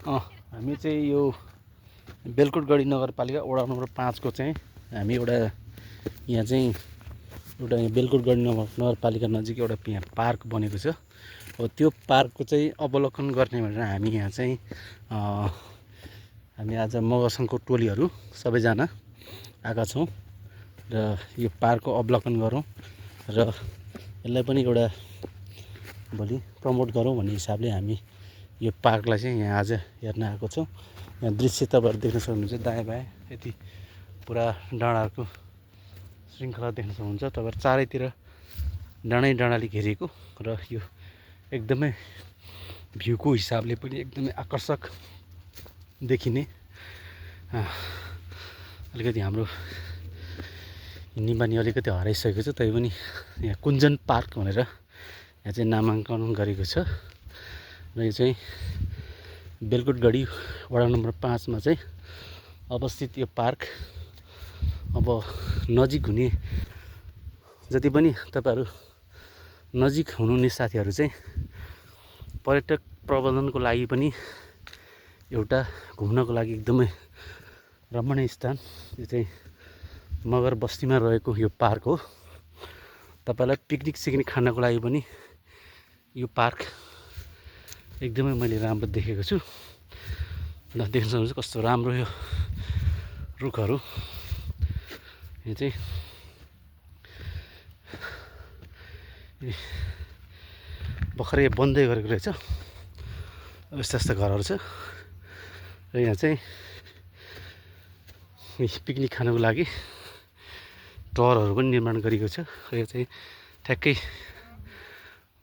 हामी चाहिँ यो बेलकुटगढी नगरपालिका वडा नम्बर 5 को चाहिँ हामी एउटा यहाँ चाहिँ एउटा बेलकुटगढी नगरपालिका नजिक एउटा यहाँ पार्क बनेको छ। हो त्यो पार्कको चाहिँ अवलोकन गर्ने भनेर हामी यहाँ चाहिँ हामी आज मगर सङ्घको टोलीहरू सबैजना आएका छौँ र यो पार्कको अवलोकन गरौँ र यसलाई पनि एउटा भोलि प्रमोट गरौँ भन्ने हिसाबले हामी यो पार्कलाई चाहिँ यहाँ आज हेर्न आएको छौँ। यहाँ दृश्य तपाईँहरू देख्न सक्नुहुन्छ, दायाँ बायाँ यति पुरा डाँडाहरूको श्रृङ्खला देख्न सक्नुहुन्छ। तपाईँहरू चारैतिर डाँडै डाँडाले घेरिएको र यो एकदमै भ्यूको हिसाबले पनि एकदमै आकर्षक देखिने। अलिकति हाम्रो हिन्दी बानी अलिकति हराइसकेको छ, तैपनि यहाँ कुञ्जन पार्क भनेर यहाँ चाहिँ नामाङ्कन गरेको छ र यो चाहिँ बेलकुटगढी वडा नम्बर 5 मा चाहिँ अवस्थित यो पार्क अब नजिक हुने जति पनि तपाईँहरू नजिक हुनुहुने साथीहरू चाहिँ पर्यटक प्रबन्धनको लागि पनि एउटा घुम्नको लागि एकदमै रमणीय स्थान यो चाहिँ मगर बस्तीमा रहेको यो पार्क हो। तपाईँलाई पिकनिक सिकनिक खानको लागि पनि यो पार्क एकदमै मैले राम्रो देखेको छु। ल देख्न सक्नुहुन्छ कस्तो राम्रो यो रुखहरू। यो चाहिँ भर्खरै बन्दै गरेको रहेछ, यस्ता यस्ता घरहरू छ र यहाँ चाहिँ पिकनिक खानको लागि टरहरू पनि निर्माण गरिएको छ। यो चाहिँ ठ्याक्कै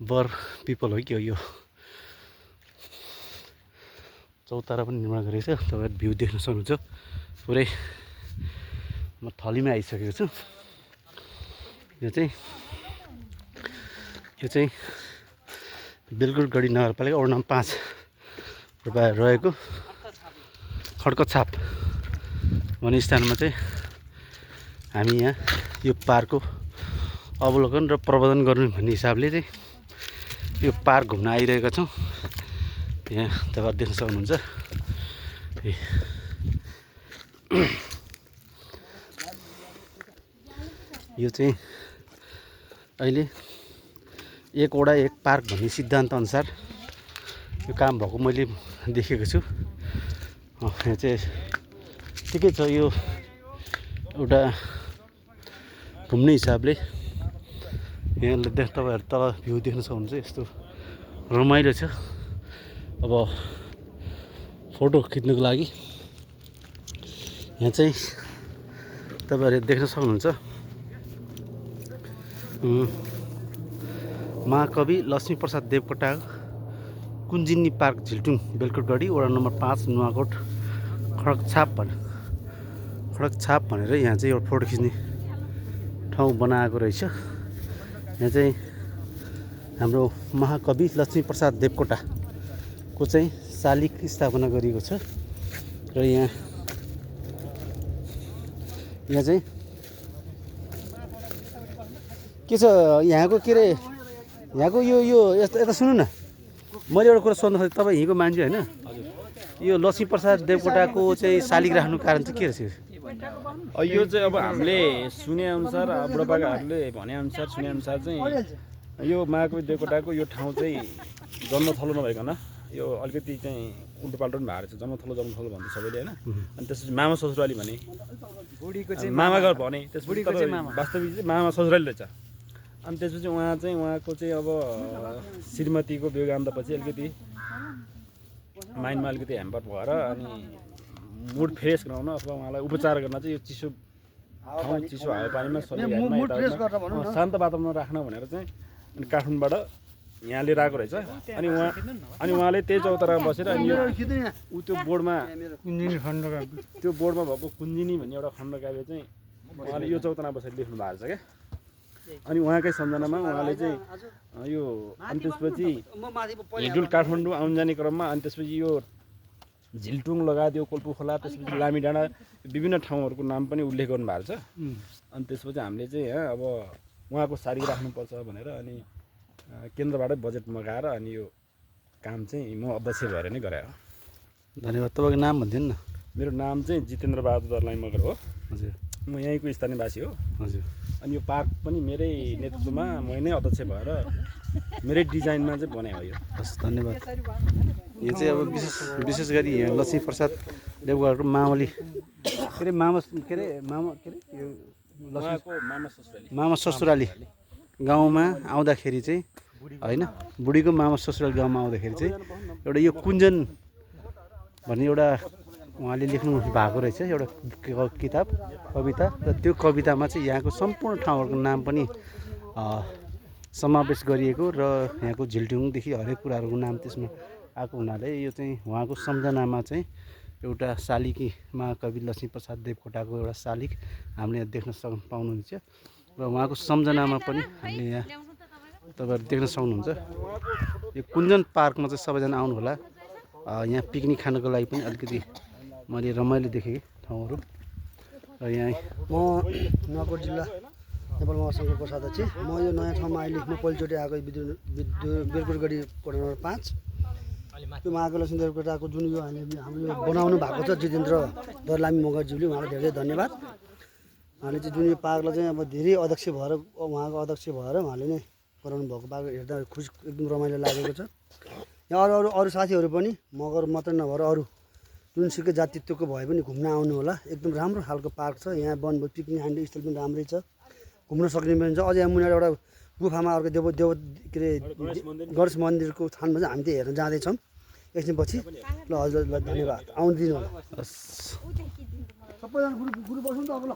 बर पिपल हो कि यो चौतारा पनि निर्माण गरिएको छ। तपाईँहरू भ्यू देख्न सक्नुहुन्छ, पुरै म थलीमा आइसकेको छु। यो चाहिँ बेलकुटगढी नगरपालिका वडा नम्बर 5 रहेको खड्कछाप भन्ने स्थानमा चाहिँ हामी यहाँ यो पार्कको अवलोकन र प्रबन्धन गर्नु भन्ने हिसाबले चाहिँ यो पार्क घुम्न आइरहेका छौँ। यहाँ तपाईँहरू देख्न सक्नुहुन्छ यो चाहिँ अहिले एक वडा एक पार्क भन्ने सिद्धान्त अनुसार यो काम भएको मैले देखेको छु। यहाँ चाहिँ ठिकै छ, यो एउटा घुम्ने हिसाबले यहाँ तपाईँहरू तल भ्यू देख्न सक्नुहुन्छ, यस्तो रमाइलो छ। अब फोटो खिच्नुको लागि यहाँ चाहिँ तपाईँहरूले देख्न सक्नुहुन्छ महाकवि लक्ष्मीप्रसाद देवकोटा कुञ्जिनी पार्क झिल्टुङ बेलकुटगढी वडा नम्बर 5 नुवाकोट खड्कछाप भनेर यहाँ चाहिँ एउटा फोटो खिच्ने ठाउँ बनाएको रहेछ। यहाँ चाहिँ हाम्रो महाकवि लक्ष्मीप्रसाद देवकोटाको चाहिँ शालिग स्थापना गरिएको छ र यहाँ चाहिँ के छ यहाँको के अरे यहाँको यो यता सुन्नु न, मैले एउटा कुरा सोध्नु खोजेँ। तपाईँ यहीँको मान्छे होइन? यो लक्ष्मीप्रसाद देवकोटाको चाहिँ शालिग राख्नु कारण चाहिँ के रहेछ? यो चाहिँ अब हामीले सुनेअनुसार बुढापाकाहरूले भनेअनुसार सुनेअनुसार चाहिँ यो महाकवि देवकोटाको यो ठाउँ चाहिँ जन्मथलो नभइकन यो अलिकति चाहिँ उल्टोपाल्टो पनि भएको रहेछ। जन्मथलो भन्छ सबैले होइन। अनि त्यसपछि मामा ससुराली भने मामा घर भने त्यसपछि वास्तविक चाहिँ मामा ससुराली रहेछ। अनि त्यसपछि उहाँको चाहिँ अब श्रीमतीको वियोगान्तपछि अलिकति माइन्डमा अलिकति ह्याम्पर भएर अनि मुड फ्रेस गराउन अथवा उहाँलाई उपचार गर्न चाहिँ यो चिसो ठाउँ चिसो हावापानीमा शान्त वातावरण राख्न भनेर चाहिँ अनि काठमाडौँबाट यहाँ लिएर आएको रहेछ। अनि उहाँले त्यही चौतारामा बसेर अनि यो त्यो बोर्डमा भएको कुञ्जिनी भन्ने एउटा खण्डकाव्य चाहिँ उहाँले यो चौतारामा बसेर लेख्नु भएको छ क्या। अनि उहाँकै सम्झनामा उहाँले चाहिँ यो अनि त्यसपछि हिडुल काठमाडौँ आउन जाने क्रममा अनि त्यसपछि यो झिल्टुङ लगायत यो कोल्पु खोला त्यसपछि लामी डाँडा विभिन्न ठाउँहरूको नाम पनि उल्लेख गर्नु भएको छ। अनि त्यसपछि हामीले चाहिँ अब उहाँको शालिग राख्नुपर्छ भनेर अनि केन्द्रबाटै बजेट मगाएर अनि यो काम चाहिँ म अध्यक्ष भएर नै गरायो। धन्यवाद। तपाईँको नाम भनिदिनु न। मेरो नाम चाहिँ जितेन्द्र बहादुर दर्लाइ मगर हो। हजुर म यहीँको स्थानीयवासी हो। हजुर। अनि यो पार्क पनि मेरै नेतृत्वमा मै नै अध्यक्ष भएर मेरै डिजाइनमा चाहिँ बनाए हो यो। हस् धन्यवाद। यो चाहिँ अब विशेष गरी यहाँ लक्ष्मीप्रसाद देवकोटाको मावली के अरे मामा यो मामा ससुराली गाउँमा आउँदाखेरि चाहिँ होइन, बुढीको मामा ससुराली गाउँमा आउँदाखेरि चाहिँ एउटा यो कुञ्जन भन्ने एउटा उहाँले लेख्नु भएको रहेछ एउटा किताब कविता, र त्यो कवितामा चाहिँ यहाँको सम्पूर्ण ठाउँहरूको नाम पनि समावेश गरिएको र यहाँको झिल्टिङदेखि हरेक कुराहरूको नाम त्यसमा आएको हुनाले यो चाहिँ उहाँको सम्झनामा चाहिँ एउटा शालिकी महाकवि लक्ष्मीप्रसाद देवकोटाको एउटा शालिक हामीले यहाँ देख्न पाउनुहुन्छ र उहाँको सम्झनामा पनि हामीले यहाँ तपाईँहरू देख्न सक्नुहुन्छ। यो कुञ्जन पार्कमा चाहिँ सबैजना आउनु होला। यहाँ पिकनिक खानको लागि पनि अलिकति मैले रमाइलो देखेँ ठाउँहरू। र यहाँ म नगरकोट जिल्ला नेपाल महासङ्घको कोषाध्यक्ष। म यो नयाँ ठाउँमा अहिले म पहिलोचोटि आएको बिरपुरगढी वडा नम्बर 5। यो महाकवि लक्ष्मी देवकोटाको जुन यो हाम्रो यो बनाउनु भएको छ जितेन्द्र दर्लामी मगरज्यूले, उहाँलाई धेरै धन्यवाद। उहाँले चाहिँ जुन यो पार्कलाई चाहिँ अब धेरै अध्यक्ष भएर उहाँको अध्यक्ष भएर उहाँले नै गराउनु भएको पार्क हेर्दा खुसी एकदम रमाइलो लागेको छ। यहाँ अरू साथीहरू पनि मगर मात्रै नभएर अरू जुनसुकै जातित्वको भए पनि घुम्न आउनु होला। एकदम राम्रो खालको पार्क छ। यहाँ वनभोज पिकनिक खाने स्थल पनि राम्रै छ, घुम्न सक्ने पनि छ। अझै यहाँ मुनि एउटा गुफामा अर्को के अरे गणेश मन्दिरको स्थानमा चाहिँ हामी त्यही हेर्न जाँदैछौँ एकछिनपछि। ल हजुरलाई धन्यवाद, आउनु दिनु होला। सबैजना गुरु बस्नु त अब ल।